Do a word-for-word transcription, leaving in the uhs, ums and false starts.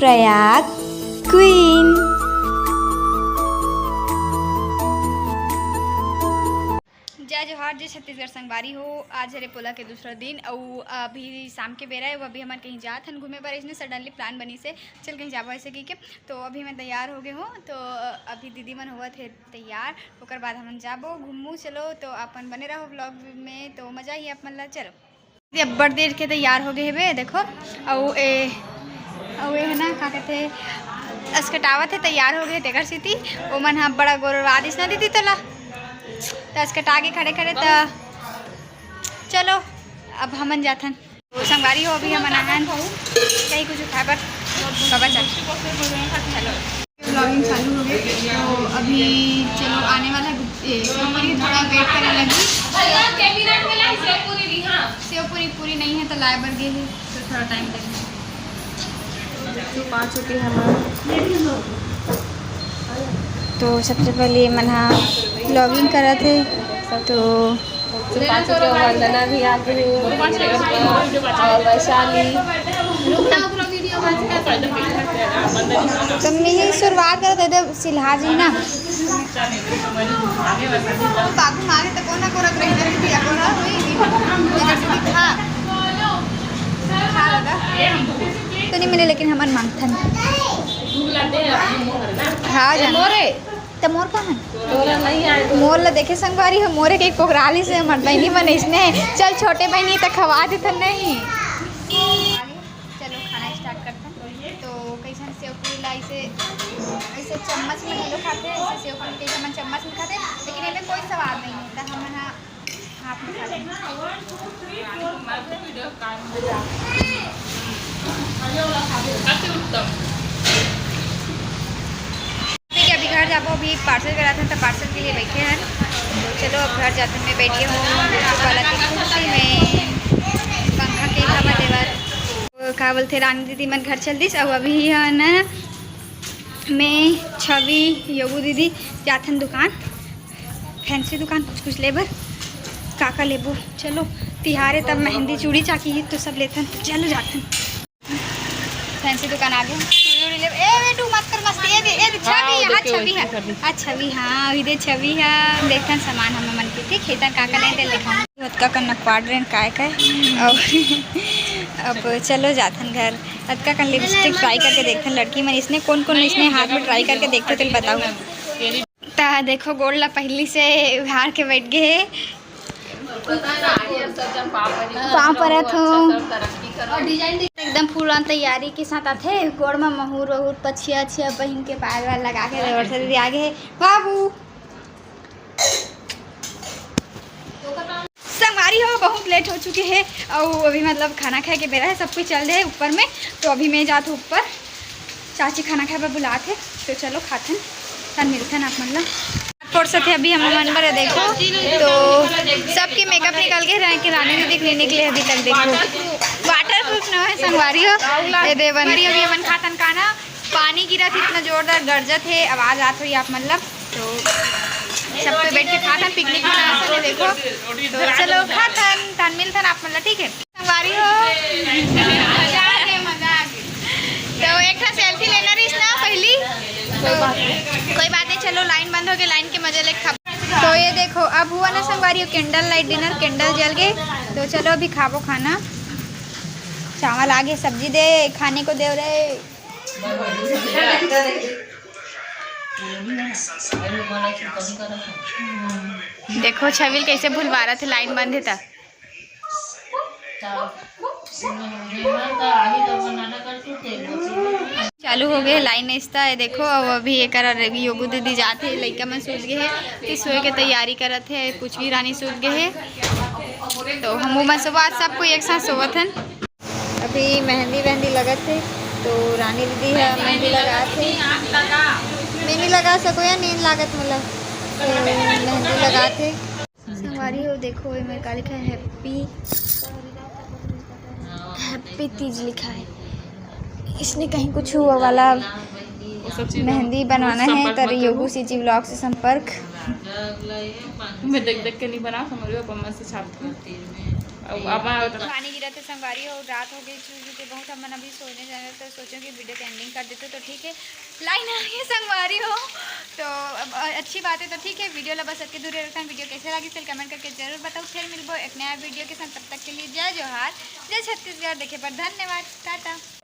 Prayag queen. जय जोहार, जय छत्तीसगढ़ संगवारी हो। आज हरे पोला के दूसरा दिन, अउ अभी शाम के बेरा हे, अभी हमन कहीं जात हन घूमे बर। इसने सडनली प्लान बनिस हे, चल कहीं जाबो ऐसे कहिके। तो अभी मैं तैयार हो गए हूँ, तो अभी दीदी मन होवत हे तैयार, ओकर बाद हमन जाबो घूमू। चलो, तो अपन बने रहो व्लॉग में, तो मजा ही आप मन ला। चलो, अब्बड़ देर के तैयार हो गए हेबे, देखो। अउ ए, अउ ए हे ना, का कहते, अस्कटावत हे, तैयार हो गए, तेकर सेती ओमन ह बड़ा गोरवा दिस ना दीदी तोला, त अस्कटा के खड़े खड़े। त चलो, अब हमन जाथन। तो संगवारी हो, अभी हमन आए हन कहीं कुछ खाए बर, बाबा चल। चलो, व्लॉगिंग चालू हो गई। तो अभी चलो, आने वाला है, ए, सेव पूरी, थोड़ा वेट करे लगी। सेव पूरी, पूरी नहीं है तो लाए बर गे हे, तो थोड़ा टाइम लगे। तो पाँच रुपये हमारा। तो सबसे पहले मन हा व्लॉगिंग करत हे, तो पाँच रुपये वंदना भी आ गई और वैशाली। तो मैं ही शुरुआत करत हे, सिलहा जी ना। बाबू मारे तो कोना करत रही, जल्दी दिया कोना होई। जल्दी खा। खा लगा। तो नहीं मिले, लेकिन हमन मांगथन। हाँ, जाना। त मोर कहाँ हे? मोर ला देखे संगवारी हो, मोरे के कोकराली से हमर बहिनी मन इसने हे। चल छोटे बहिनी, त खवा देथन नहीं। चलो खाना स्टार्ट करथन। तो कइसन सेव पूरी ला ऐसे, ऐसे चम्मच में घलो खाथे, ऐसे सेव पूरी कइसे मन चम्मच में खाथे, लेकिन एमे कोई स्वाद नहीं है। त हमन हा हाथ में खाथे। ठीक है, अभी घर जाबो, अभी पार्सल कराथन, त पार्सल के लिए बैठे हैं। तो चलो, अब घर जाते, मैं बैठी हूँ गुपचुप वाला की कुर्सी में, पंखा के हवा देवत। वो का बोलथे, रानी दीदी मन घर चल दिस, अउ अभी है ना, मैं, छवि, योगू दीदी जाथन दुकान, फैंसी दुकान, कुछ कुछ लेबर। का का लेबो? चलो, तिहार है, तब मेहंदी, चूड़ी, चाकी ही तो सब लेथन। चलो, जाथन। फैंसी दुकान आ गए, चूड़ी उड़ी लेबो। ए बेटू, मत कर मस्ती। ए दे, ए दे, छवि, हाँ, हाँ, छवि है। अच्छा भी, हाँ, अभी दे छवि है। देखथन सामान हम मन के, ठीक है, तन का का लेन, तेल दिखाऊँ। अतका कन नकवाड़ रेन काय काय। और अब चलो जाथन घर। अतका कन लिपस्टिक ट्राई करके देखथन, लड़की मन इसने कौन कौन इसने हाथ में ट्राई करके देखथे, तेल बताऊँ। त देखो, गोड़ ला पहिली से उघार के बैठ गए हे। पाँव परत हूँ। एकदम फुल ऑन तैयारी के साथ आथे, गोड़ में महुर वहुर, पछिया अछिया पहिन के, पायल वायल लगा के, देवर से दीदी आगे हे। बाबू संगवारी हो, बहुत लेट हो चुके हे, अउ अभी मतलब खाना खाए के बेरा हे, सब कोई चल दे ऊपर में, तो अभी मैं जात हूँ ऊपर। चाची खाना खाए बर बुलात हे, तो चलो खाथन, तन मिलथन आप मन ला। पोरसत हे अभी हम मन बर, देखो, तो सबके मेकअप निकल के रहे कि रानी दीदी के नहीं निकले अभी तक। देखो, वाटर प्रूफ ना है संगवारी हो, ये देवन। अभी हमन खाथन खाना, पानी गिरत हे, इतना जोरदार गरजत हे, आवाज आत होही आप मन ला। तो सब कोई बैठ के खाथन, पिकनिक मनाथन, देखो। तो चलो खाथन, तन मिलथन आप मन ला, ठीक है। संगवारी हो, मजा आ गया, मजा आ गया। तो एक ठा सेल्फी लेना रहिस ना पहली, तो कोई बात नहीं, चलो लाइन बंद हो गई, लाइन के मजे ले खा। तो ये देखो, अब हुआ ना संगवारी हो, कैंडल लाइट डिनर, कैंडल जल गए। तो चलो अभी खाबो खाना, चावल आगे, सब्जी दे, खाने को दे रहे। देखो छविल कैसे भुलवारत हे, लाइन बंद हे त। चालू हो गए लाइन इस्ता है, देखो। अब अभी एकर योगू दीदी जात हे, लइका मन सूत गए हे, कि सोए के तैयारी करत हे, कुछ भी रानी सूत गए हे, तो हम मन सोबो, आज सब कोई एक साथ सोवत हन। अभी मेहंदी वेहंदी लगत हे, तो रानी दीदी ह मेहंदी लगात हे। मैं नहीं लगा सको या नींद लागत मोला, तो मेहंदी लगात हे। संगवारी हो, देखो, एमे का लिखा है, हैप्पी, हैप्पी तीज लिखा है। इसने कहीं कुछ हुआ वाला वो सब चीज़ मेहंदी बनवाना है, संपर्क तर मत योगू करबो। सीजी व्लॉग से संपर्क। मैं देख देख के नहीं बना, समझ लो, अपन मन से छाप दो। अब, अब मैं पानी जाते संगवारी हो, रात हो गई चूरू के बहुत, हमन अभी सोने जाना, तो सोचो कि वीडियो के एंडिंग कर देते तो ठीक है। लाइन आ गई संगवारी हो, तो अब, अ, अच्छी बात है। तो ठीक है, वीडियो ला बस अतके दूर रखथन। वीडियो कैसे लगी, फिर कमेंट करके जरूर बताओ। फिर मिलबो एक नया वीडियो के साथ, तब तक के लिए जय जोहार, जय छत्तीसगढ़। देखे पर धन्यवाद, टाटा।